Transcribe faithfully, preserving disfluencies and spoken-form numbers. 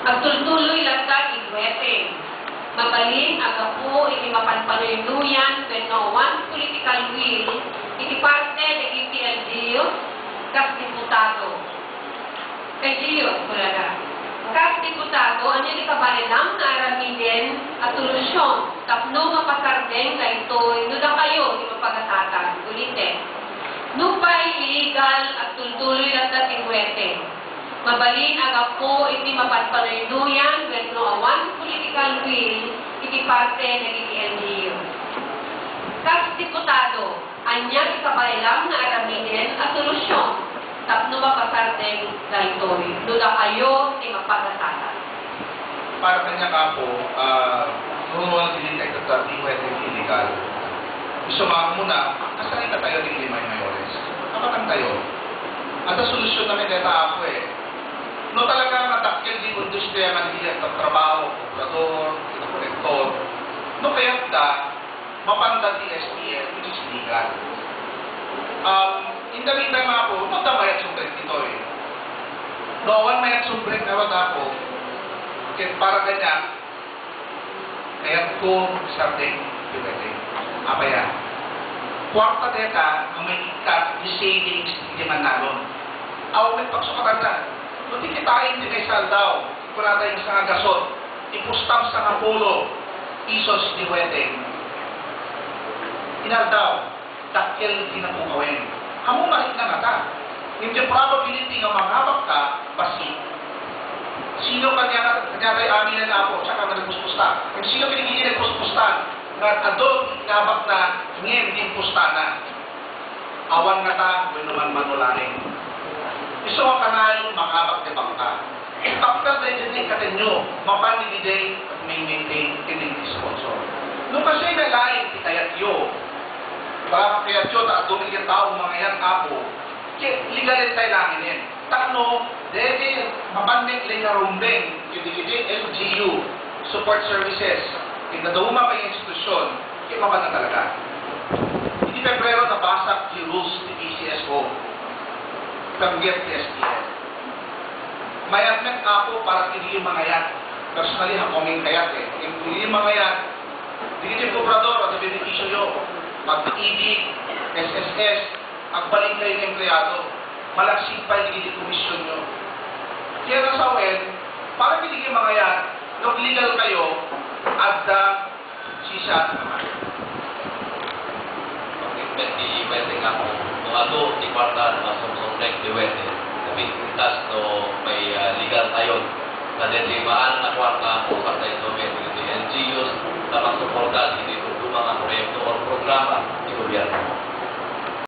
Agtultuloy latta ti duwete. Mabalin a gapu iti mapanpanuynuyan wenno awan political will iti parte dagiti L G Us kas diputado. L G Us, kunada. Kas diputado, ania ti kabaelam nga aramiden a solusion tapno mapasardeng daytoy no dakayo ti mapagasatan? Ulitek. Nupay illegal, agtultuloy latta ti duwete. Mabalin a gapu iti mapanpanuynuyan wenno awan political will iti parte dagiti L G Us. Kas diputado, ania ti kabaelam nga aramiden a solusion tapno mapasardeng daytoy no dakayo ti mapagasatan? Para kaniak, Apo, ah, no wala dili tayo tatabi, pwede illegal. Gusto mo muna, kasali na tayo di lima mayores. Kapatang tayo. At ang solusyon namin dito, Apo, eh. No talaga nga dakkel di industriya nga di nagtatrabaho, obrador, kolektor, no kaya da, mapanda ti S P L, which is legal. Um, in the meantime, Apo, no da mayat subrek dito, eh. No awan mayat subrek nga wala, Apo, kaya para kanya, kaya ko sardeng, di pwede. Apaya. Kwarta deta, ang may ikat, di savings, di manalon. Awan may pagsukatan na. Kundi kitain di may saldaw, kunada yung sa gasot, ipustam sa kapulo, isos di pwede. Inaldaw, dakkel ti napukawen. Amo malikna ngata. Ngem ti probability nga mangabak ka, basi. Sino kanya, kanya tayo aminen, Apo, saka nga nagpuspusta? Ngem sino kini kini nagpuspusta? Nga adu, inabak na, ngem di pustana. Awan ngata, wenno man manulaing. Isu nga kanay, mangabak ti bangka. Tapno daydiay ikatenyo, mapan idiay may maintain ken iti sponsor. No kasdiay nga laeng ti kayatyo, ba, kayatyo ta adun iti tao mangayat, Apo, ket legalen tayo langinen. Tapno, daydiay mapan met nga rumbeng iti, iti L G U, support services, iti dadduma pay nga institusyon, ket mapan na talaga. Iti Pebrero, nabasa ti rules ti P C S O, ken ti S P L. Mayat met, Apo, para iti mangayat. Personally, ako may kayat, eh. Iti mangayat, dagiti kobrador, adda benepisioyo. Pag-ibig, S S S, agbalin kayo nga empleyado. Malaksid pay dagiti komisionyo. Kaya nga sawen, para iti mangayat, no legal kayo, adda Sisya ti Ama. Pagpigpet ti pwede nga kung, kung adu ti kwarta nga sumsumbek ti wete, napigpitas no may, ah, legal tayon. Kada ti maan nga kwarta